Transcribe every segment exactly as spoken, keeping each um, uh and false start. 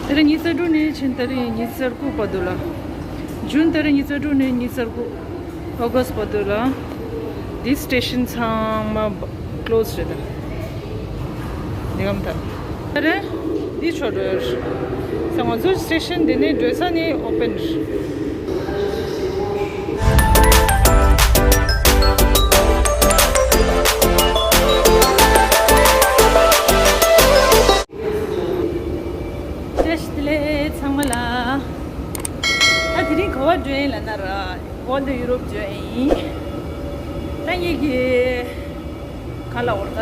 དེ་རིང་ཉི་ཤུ་རྩ་དྲུག་ནས་ཕྱིན་ད་རིང་ཉི་ཤུ་རྩ་དགུ་བར་དུ་ལ། ཇུན་ད་རིང་ཉི་ཤུ་རྩ་དྲུག་ནས་ཉི་ཤུ་རྩ་དགུ། ཨོ་གོ་སི་བར་དུ་ལ། འདི་སི་ཊེ་ཤན་ཚང་མ་ཀློ་སི་རེད་ད། འདི་གམ་ད། ད་རེད། འདི་ཆོ་འགྲོ་ཡོད་རེད། ས་ང་ཚོ་སི་ཊེ་ཤན་འདི་ནས་འགྲོ་ས་ནི་ཨོ་པན་རེད། བཀྲ་ཤིས་བདེ་ལེགས་ཚང་མ་ལ། ད་དེ་རིང་ག་བ་འགྲོ་ཡིན་ལབ་ན་ར། ཝོལ་ཌི་ཡུ་རོབ་འགྲོ་ཡིན། ད་ངེད་ཀྱི་ག་ལ་འོར་ད།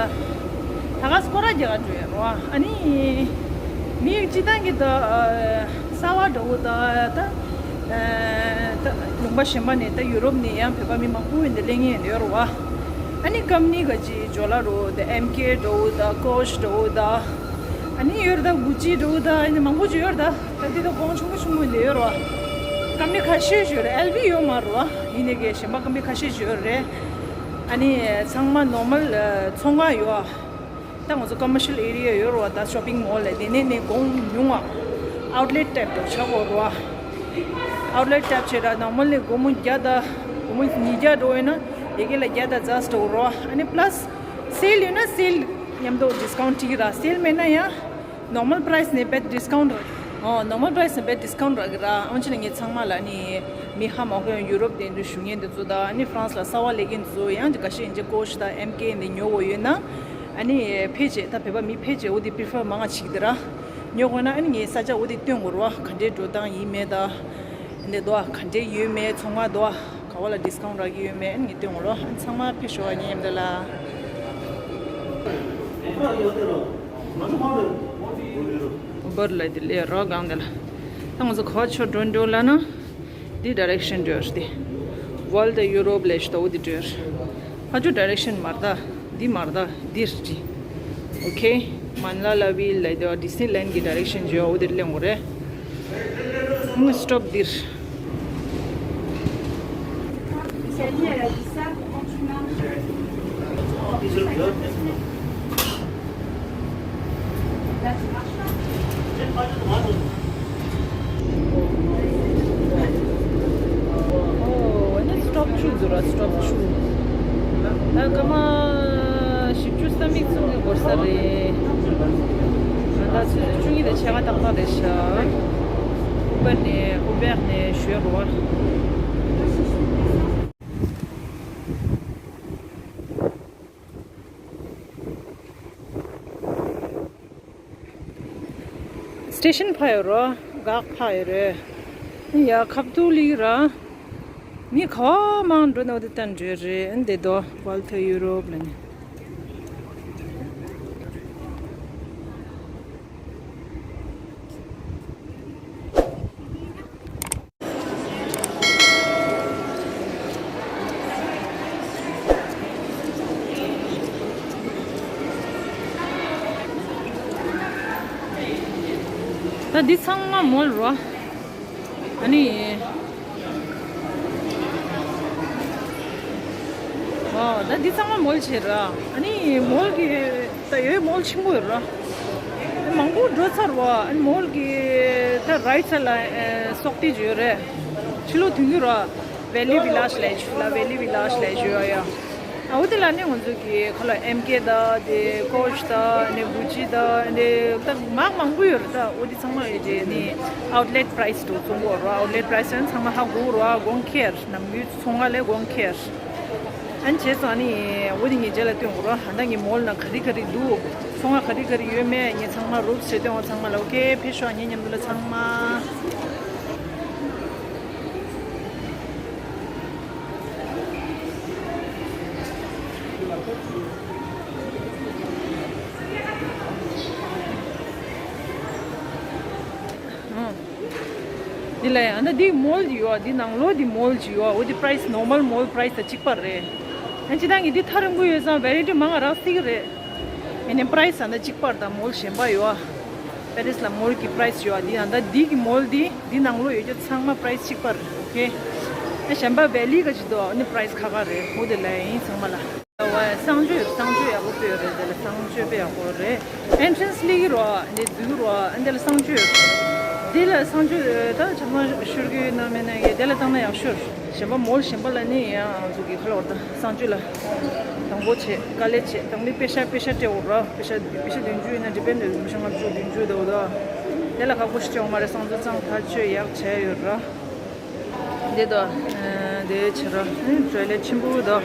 ད་ག་སྐོར་ར་རྒྱག་འགྲོ་ཡིན་རོ། ཨ་ནི། མི་སྤྱི་བཏང་གི་ད། གསར་བ་འདྲ་བོ་ད་ད། ད་ལུང་པ་གཞན་པ་ནས་ད་ཡུ་རོབ་ནས་ཡང་བོད་པ་མི་མང་པོ་ཡོད་འདི་གླེང་ཡིན་འདི་ཡོད་རོ། ཨ་ནི་ཀམ་ནི་ག་ཅི་ཇོ་ལ་རོ་ད་ཨེམ་ཀེ་འདྲ་བོ་ད་ཀོ་ཤི་འདྲ་བོ་ད། ཨ་ནི་ཡོད་རེད་ད་གུ་ཅི་འདྲ་བོ་ད་ཨ་ནི་མང་པོ་ཅིག་ཡོད་རེད་ད། ད་འདི་ད་གོང་ཆུང་གི་ཆུང་མོ་འདི་ཡོད་རོ། ཀམ་ནི་ཁ་ཤས་ཤིག་ཡོད་རེད། ཨེལ་ཝི་ཡོད་མ་རོ། ཡིན་ནའི་གི་གཞན་པ་ཀམ་ནི་ཁ་ཤས་ཤིག་ཡོད་རེད། ཨ་ནི་ཚང་མ་ནོར་མལ་ཚོང་ཁང་ཡོད། ད་ང་ཚོ་ཀོ་མར་ཤལ་ཨེ་རི་ཡ་ཡོད་རོ། ད་ཤོ་པིང་མོལ་ལ་དེ་ནས་ནས་གོང་ཉུང་བ་ཨའུ་ཊི་ལེ་ཊི་ཊའིབ་འདྲ་བོ་ཆགས་ཡོད་རོ། ཨའུ་ཊི་ལེ་ཊི་ཊའིབ་བྱས་ར་ནོར་མལ་ནས་སྒོར་མོ་བརྒྱ་དང་སྒོར་མོ་ཉིས་བརྒྱ་འགྲོ་ཡོད་ན་ཡ་གི་ལ་བརྒྱ་དང་ཙམ་འགྲོ་རོ། ཨ་ནི་པ་ལ་སི་སེལ་ཡོད་ན་སེལ་མཉམ་དུ་ཌི་སི་ཀའུན་ཊི་བྱེད་ཀྱི་ར། སེལ་མེད་ན་ཡང་ནོར་མལ་པ་རའི་སི་ནས་བེད་ཌི་སི་ཀའུན་ཊི་ར། ཨོ་ནོར་མལ་པ་རའི་སི་ནས་བེད་ཌི་སི་ཀའུན་ཊི་རག་གི་ར། ཨོན་ཅི་ན་ངས་ཚང་མ་ལ་ནི་མི་ཧ་མ་གོ་ཡང་ཡུ་རོབ་དེ་འདྲ་བཞུགས་མཁན་དེ་ཚོ་དང་ཨ་ནི་ཧྥ་རན་སི་ལ་གསར་བ་སླེབས་མཁན་དེ་ཚོ་ཡང་ག་ཤེད་ཡིན་ཅི་ཀོ་ཤི་དང་ཨེམ་ཀེ་འདི་ཉོ་དགོས་ཡོད་ན། ཨ་ནི་ཕལ་ཆེར་ད་བོད་པ་མི་ཕལ་ཆེར་འོ་དེ་པི་རི་ཕར་མང་ང་བྱེད་ཀྱི་འདུག་ར། ཉོ་དགོས་ན་ཨ་ནི་ངའི་ས་ཆ་འོ་དེ་སྟོན་དགོས་རེད་བ། ག་འདྲའི་འགྲོ་སྟངས་ཡིན་མེད་ད། འདི་འདུག་ག་འདྲའི་ཡོད་མེད། ཚོང་ཁང་འདུག་ག་བ་ལ་ཌི་སི་ཀའུན་ཊི་རག་གི་ཡོད་མེད་ཨ་ནི་ངས་སྟོན་དགོས་རེད་བ། ཨ་ནི་ཚང་མ་ཕེབས་ཤོག་ཨ་ངའི་མཉམ་དུ་ལ། འབར་ལ་དེ་ལས་རོགས་གང་དེ་ལ། ད་ང་ཚོ་ག་བ་ཆོ་འགྲོ་འགྲོ་ལ་ན། འདི་ཌའི་རེག་ཤན་འགྲོ་རེད་དེ། ཝོལ་ཌི་ཡུ་རོབ་ལས་ཤི་ཏོ་འོ་དེ་འགྲོ་རེད། ཧ་ཅོ་ཌའི་རེག་ཤན་མར་ད། འདི་མར་ད། འདིར་འགྲོ། ཨོ་ཁེ། མན་ལ་ལ་ཝི་ལ་དེ་ཌི་སི་ནི་ལེན་གི་ཌའི་རེག་ཤན་འགྲོ་འོ་དེར་ལེན་དགོས་རེད། ཨུམ་སི་ཊོབ་འདིར། ཨོ་ཨ་ནི་སི་ཊོབ་བཅུ་ཟེར་ར། སི་ཊོབ་བཅུ། ད་སྐར་མ་བཞི་བཅུ་ས་མིག་ཙམ་གྱི་འགོར་ས་རེད། ད་ཆུ་ཚོད་བཅུ་གཉིས་དང་ཕྱེད་ཀ་ཏག་ཏག་རེད་ཤག་ཨུ་བེར་ནས་ཨུ་བེར་ནས་ཞོལ་རུ་བ། སི་ཊེ་ཤན་ཕར་ཡོད་རོ། འགག་ཕར་ཡོད་རེད། ཡ་ཁབ་ཏུ་ལི་ར། མི་ག་བ་མང་འགྲོ་ན་འོ་དེ་ལྟར་འགྲོ་རེད། འདི་དོ་ཝོལ་ཊི་ཡུ་རོབ་ལ་ནི། ད་འདི་ཚང་མ་མོལ་རོ། ཨ་ནི། ཨོ་ད་འདི་ཚང་མ་མོལ་བྱེད་ར། ཨ་ནི་མོལ་གི་ད་ཡོད་མོལ་ཆེན་པོ་ཡོད་ར། མང་པོ་འགྲོ་ཚར་བ། ཨ་ནི་མོལ་གི་ད་རའིཊ་སའིཌ་ལ་ཨེ་སོག་ཏི་ཅིག་ཡོད་རེད། ཕྱི་ལོགས་ཐོན་གྱི་ར། ཝེ་ལི་ཝི་ལེཇ་ལབ་ཅིག་ལ། ཝེ་ལི་ཝི་ལེཇ་ལབ་ཅིག་ཡོད་ཡ། ཨ་འོ་དེ་ལ་ནི་ང་ཚོ་གི་ཁོ་ལ་ཨེམ་ཀེ་ད་དེ་ཀོ་ཤི་ད་ནི་གུ་ཅི་ད་ནི་ད་མང་མང་པོ་ཡོད་རེད། ད་འོ་དེ་ཚང་མ་ཡོད་དེ་ནི་ཨའུ་ཊི་ལེཊ་པ་རའི་སི་དུ་བཙོང་གོ་ར། ཨའུ་ཊི་ལེཊ་པ་རའི་སི་ཚང་མ་ཧ་གོ་ར། གོང་ཁེར་ནམ་རྒྱུན་ཚོང་ཁང་ལས་གོང་ཁེར། ཨན་བྱས་ཙང་ནི་འོ་དེ་ངས་རྗེས་ལ་སྟོན་དགོས་ར། ཧ་ད་ངས་མོལ་ན་ག་རེ་ག་རེ་འདུག་ཚོང་ཁང་ག་རེ་ག་རེ་ཡོད་མེད་ངས་ཚང་མ་རུབ་བྱས་སྟོན་འོ་ཚང་མ་ལ། ཨོ་ཁེ་ཕེབས་ཤོག་ངའི་མཉམ་དུ་ལ་ཚང་མ། འདི་ལ་ཡང་ད་འདི་མོལ་ཅིག་ཡོད། འདི་ནང་ལོགས་འདི་མོལ་ཅིག་ཡོད། འོ་འདི་པ་རའི་སི་ནོར་མལ་མོལ་པ་རའི་སི་དང་གཅིག་པ་རེད། ཡང་སྤྱིར་བཏང་གི་འདི་ཐག་རིང་པོ་ཡོད་ཙང་ཝེ་རའི་ཊི་མང་ང་རག་སྲིད་ཀྱི་རེད། ཡིན་ནའི་པ་རའི་སི་ད་གཅིག་པ་རེད། ད་མོལ་གཞན་པ་ཡོད། པེ་རིས་ལ་མོལ་གྱི་པ་རའི་སི་ཡོད་ཨ། འདི་ཡང་ད་འདི་གི་མོལ་འདི་འདི་ནང་ལོགས་ཡོད་རྒྱུ་ཚང་མ་པ་རའི་སི་གཅིག་པ་རེད། ཨོ་ཁེ། ཨ་གཞན་པ་ཝེ་ལི་ག་ཅིག་འདུག་ཨ་ནི་པ་རའི་སི་ཁ་ཁ་རེད། འོ་དེ་ལ་ཡིན་ཚང་མ་ལ། ཝེ་གསང་སྤྱོད་ཡོད། གསང་སྤྱོད་ཡག་པོ་དཔེ་ཡོད་རེད། དེ་ལ་གསང་སྤྱོད་དཔེ་ཡག་པོ་རེད། ཨེན་ཊི་རན་སི་སླེབས་ཀྱི་རོ། འདི་འཛུལ་གྱི་རོ། ཨ་འདི་ལ་གསང་སྤྱོད་ཡོད། འདི་ལ་གསང་སྤྱོད་ད་ཆབ་གསང་ཤོར་གྱི་ཡོད་ན་མེད་ན་ཡ་དེ་ལ་བཏང་ན་ཡག་ཤོས། གཞན་པ་མོལ་གཞན་པ་ལ་ནི་ཡང་ང་ཚོ་གི་ཁ་ལོ་བར་ད་གསང་སྤྱོད་ལ་དང་པོ་བྱེད། དཀའ་ལས་བྱེད། དང་པོ་པེ་ཤ་པེ་ཤ་སྤྲད་འོ་ར། པེ་ཤ་པེ་ཤ་བདུན་ཅུ་ཡིན་ན་ཌི་པེན་ཌི་ཡོད་རེད། མི་ཤ་ལྔ་བཅུ་བདུན་ཅུ་འདུག་འོ་ད། དེ་ལ་ཁག་པོ་ཞིག་ཅོག་མ་རེད། གསང་སྤྱོད་གཙང་ཐག་ཆོད་ཡག་བྱས་ཡོད་ར། འདི་དང་། འདི་བྱེད་རོགས། ཊོའི་ལེཊ་ཆེན་པོ་དང་།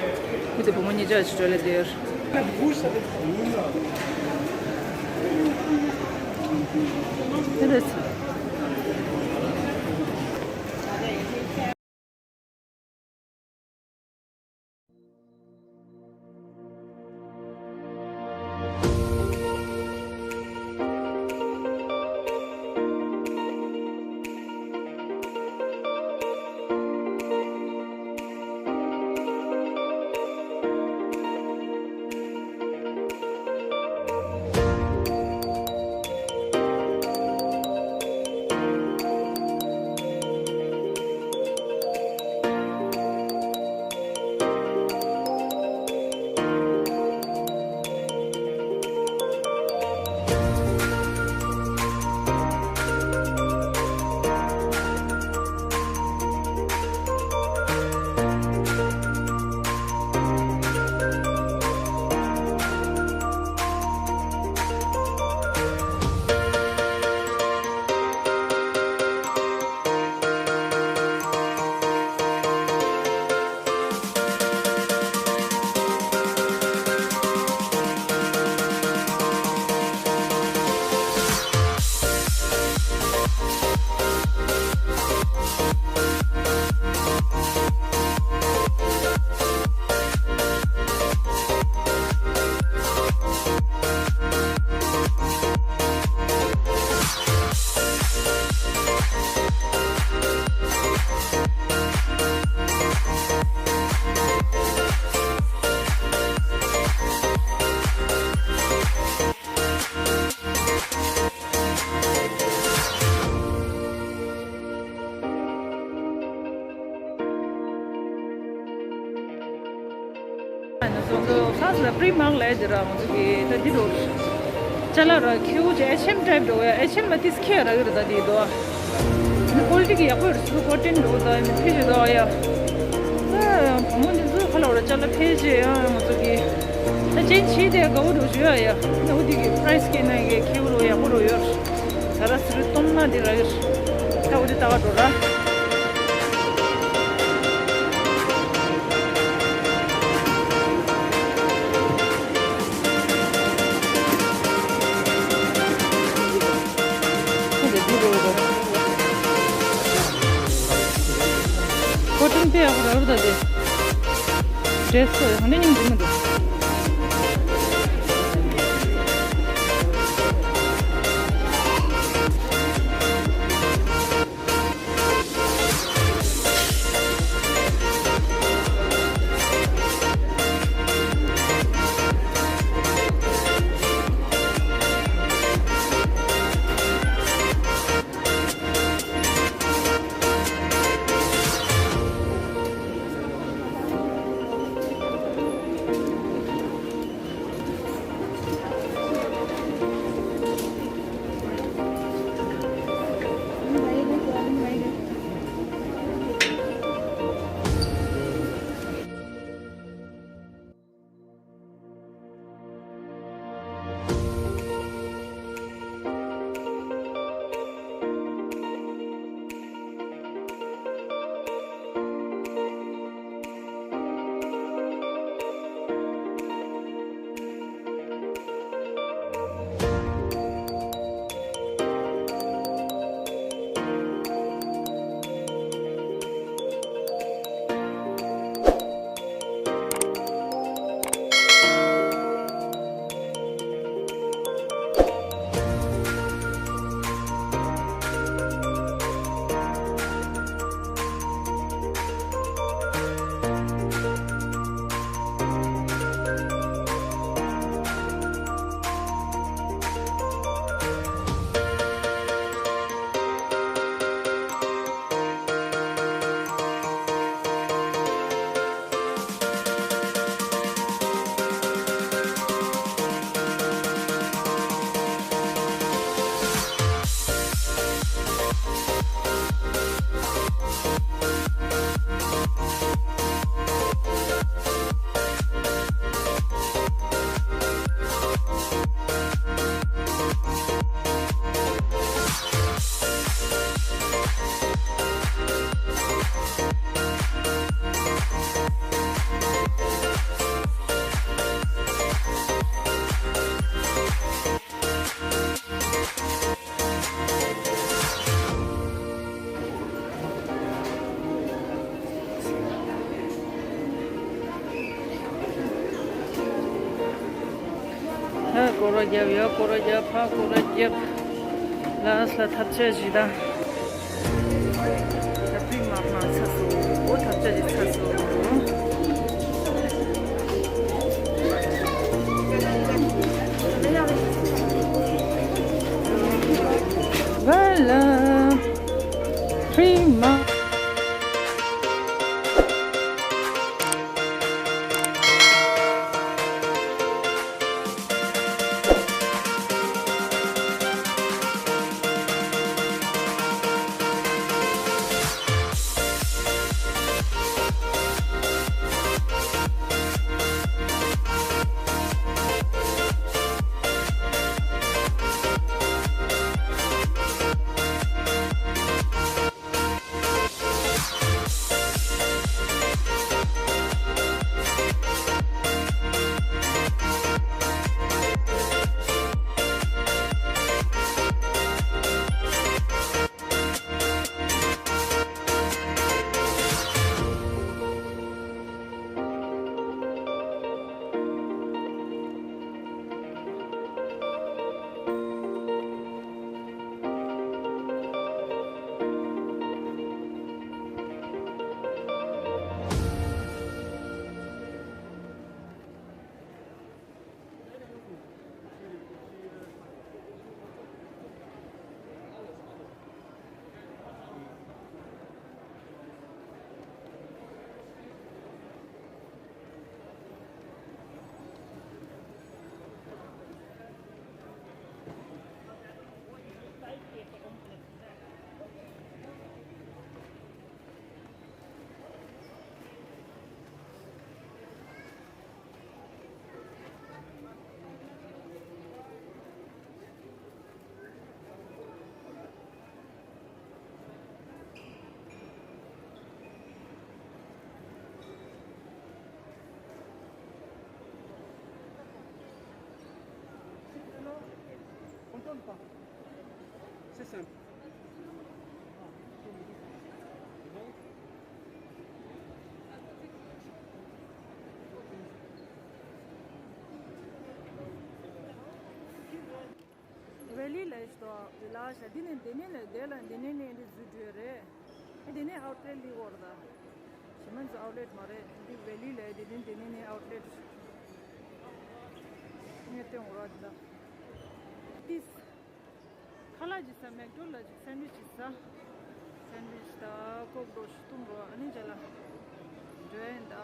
མི་དེ་བུ་མོ་གཉིས་ཆ་ཞིག་ཊོའི་ལེཊ་དེ་ཡོད། འདི་རེད། ང་ཚོ་འདི་ཕ་ར་སི་ལ་པི་རི་མཱག་ལབ་ཡ་དེ་ར། ང་ཚོ་གི་ད་འདི་འདྲ་ཅ་ལག་ར་ཁེའུ་ཅིག་ཨེཆ་ཨེམ་ཊའིབ་འདྲ་བོ་ཡ། ཨེཆ་ཨེམ་ལ་ཏིས་ཁེ་ར་གི་ར། ད་འདི་འདུག་ཨ། ནི་ཀོ་ལི་ཊི་གི་ཡག་པོ་ཡོད་རེད། སུ་ཀོ་ཊིན་འདྲ་བོ། ད་ནི་ཕལ་ཆེར་འདུག་ཨ་ཡ། ད་བུ་མོ་འདི་ཚོ་ཁ་ལ་འོ་ར་ཅ་ལག་ཕལ་ཆེར་ཡང་ང་ཚོ་གི་ད་ཅན་ཆི་དེ་དགའ་བོ་འདྲ་བོ་ཞུ་ཡ་ཡ། ནི་འོ་དེ་གི་པ་རའི་སི་སྐྱེ་ན་གི་ཁེའུ་ར་ཡག་པོ་ར་ཡོད་རེད། ད་ར་སི་རུ་སྟོང་ན་འདི་ར་ཡོད། ད་འོ་དེ་ལྟ་ག་འགྲོ་ར། ཀོ་ཊིན་དཔེ་ཡག་པོ་རག་རེད་ད་དེ། འདྲེས་སུ་ཧ་ནེ་ཉིན་འདི་མི་འདུག་རྒྱབ་ཡ་སྐོར་ར་རྒྱབ་ཕ་སྐོར་ར་རྒྱབ། ལ་སླ་ཐབས་ཆ་ཞིག་དང་། ད་པི་མ་མ་ཚ་སོ། འོ་ཐབས་ཆ་ཞིག་ཚ་སོ། ཝ་ལ། པི་མ། C'est simple. ཝེ་ལི་ལ་ཞིག་དང་ལ་ཞག་འདི་ནས་འདི་ནས་ལ་དེ་ལ་འདི་ནས་ནས་འདི་འཛུལ་འགྲོ་རེད། འདི་ནས་ཨའུ་ཊི་ལེཊ་ལི་གོར་ད། ཞི་མན་ཚོ་ཨའུ་ཊི་ལེཊ་མ་རེད། འདི་ཝེ་ལི་ལ་འདི་ནས་འདི་ནས་ནས་ཨའུ་ཊི་ལེཊ། ངས་སྟོན་འོ་ར་འདི་ལ། ཏིས། ཁ་ལག་ཅིག་ཟ། མེག་ཌོ་ལ་ཅིག་སེན་ཌི་ཝིཆ་ཅིག་ཟ། སེན་ཌི་ཝིཆ་དང་ཀོག་འགྲོ་ཞིག་བཏུང་རོགས། ཨ་ནི་རྗེས་ལ་འགྲོ་ཡིན་ད།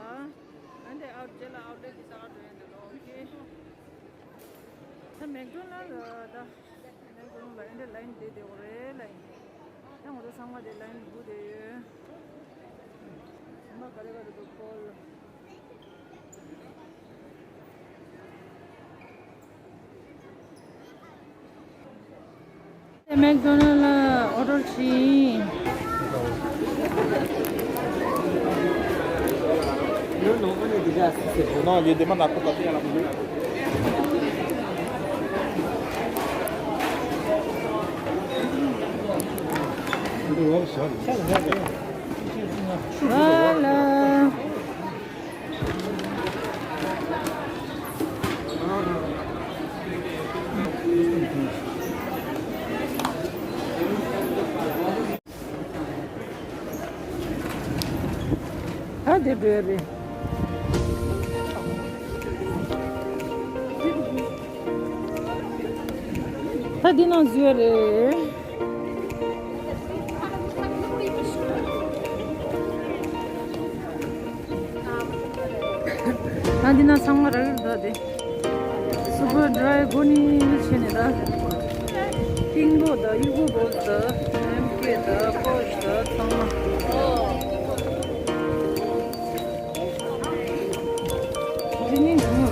ཨ་འདི་ཨའུ་རྗེས་ལ་ཨའུ་ཊི་ལེཊ་ལི་ཟ་ག་འགྲོ་ཡིན་ད་ལོ། ཨོ་ཁེ། ད་མེག་ཌོ་ནལ་ད། མེག་ཌོ་ནལ་ལ་ཨ་འདི་ལ་ཡིན་བསྡད་བསྡད་འོ་རེད་ལ་ཡིན། ད་ང་ཚོ་ཚང་མ་དེ་ལ་ཡིན་སྒུག་བསྡད་ཡོད། ཚང་མ་ག་རེ་ག་རེ་འདུག་ཁོལ། མེག་ཌོ་ནལ་ལ་ཨོ་ཌར་བྱས། ཝ་ལ། ད་དེ་འགྲོ་ཡ་རེད། ད་འདི་ནང་འཛུལ་ཡ་རེད། ད་འདི་ནང་ཚང་མ་རག་གི་འདུག་དེ། སུ་པར་ཌ་རའི་གོ་ནི་བྱས་ནས་ད། ཏིང་པོ་དང་ཡུ་གུ་བོ་དང་ཨེམ་ཀེ་དང་པོ་ཤ་དང་ཚང་མ། འདི་ནི་འདི་མོ།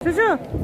ཆུ་ཆུ།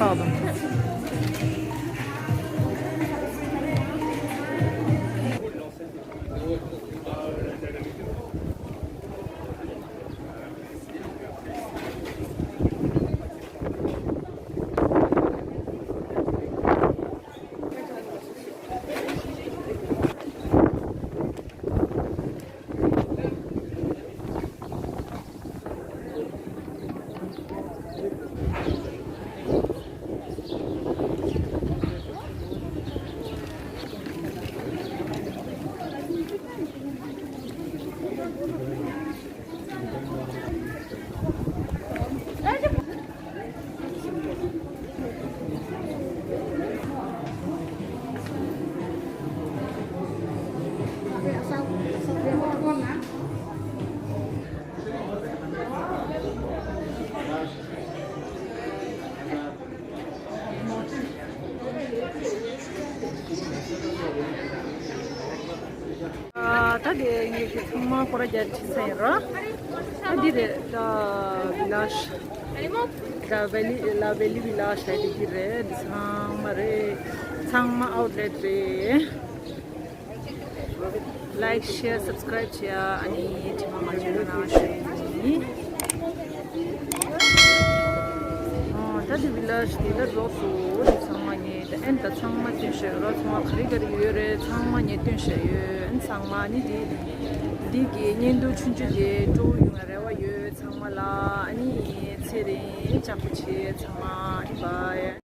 Pardon. ཨ། ད་དེ་ངེད་ཀྱི་ཚང་མ་སྐོར་ར་རྒྱག་ཁྲིད་ས་ཡིན་ར། ད་འདི་རེད། ད་ལ་ཤ། ལ་ཝེ་ལི། ལ་ཝེ་ལི་བི་ལ་ཤ་དེ་འདི་རེད། འདི་ཚང་མ་རེད། ཚང་མ་ཨའུ་ཊི་ལེ་ཊི་རེད། Like, share, subscribe བྱེད་ཨ་ནི་དྲི་མ་མ་བྱུང་ན་ཞུ་ཡིན། ཨ། ད་འདི་ཝི་ལེ་ཇི་དེ་ད་རྫོགས་སོང་། འདི་ཚང་མ་ངས་ད་ཨེན་ད་ཚང་མ་སྟོན་བཞག་ཡོད་ར། ཚང་མ་ག་རེ་ག་རེ་ཡོད་རེད། ཚང་མ་ངས་སྟོན་བཞག་ཡོད། ཨ་ནི་ཚང་མ་ཨ་ནི་འདི་འདི་གི་བརྙན་ཐུང་ཆུང་ཆུང་དེ་སྤྲོ་བོ་ཡོང་བའི་རེ་བ་ཡོད། ཚང་མ་ལ་ཨ་ནི་ཚེ་རིང་ཅག་པོ་བྱེད། ཚང་མ་ཨ་ནི་བྷའི།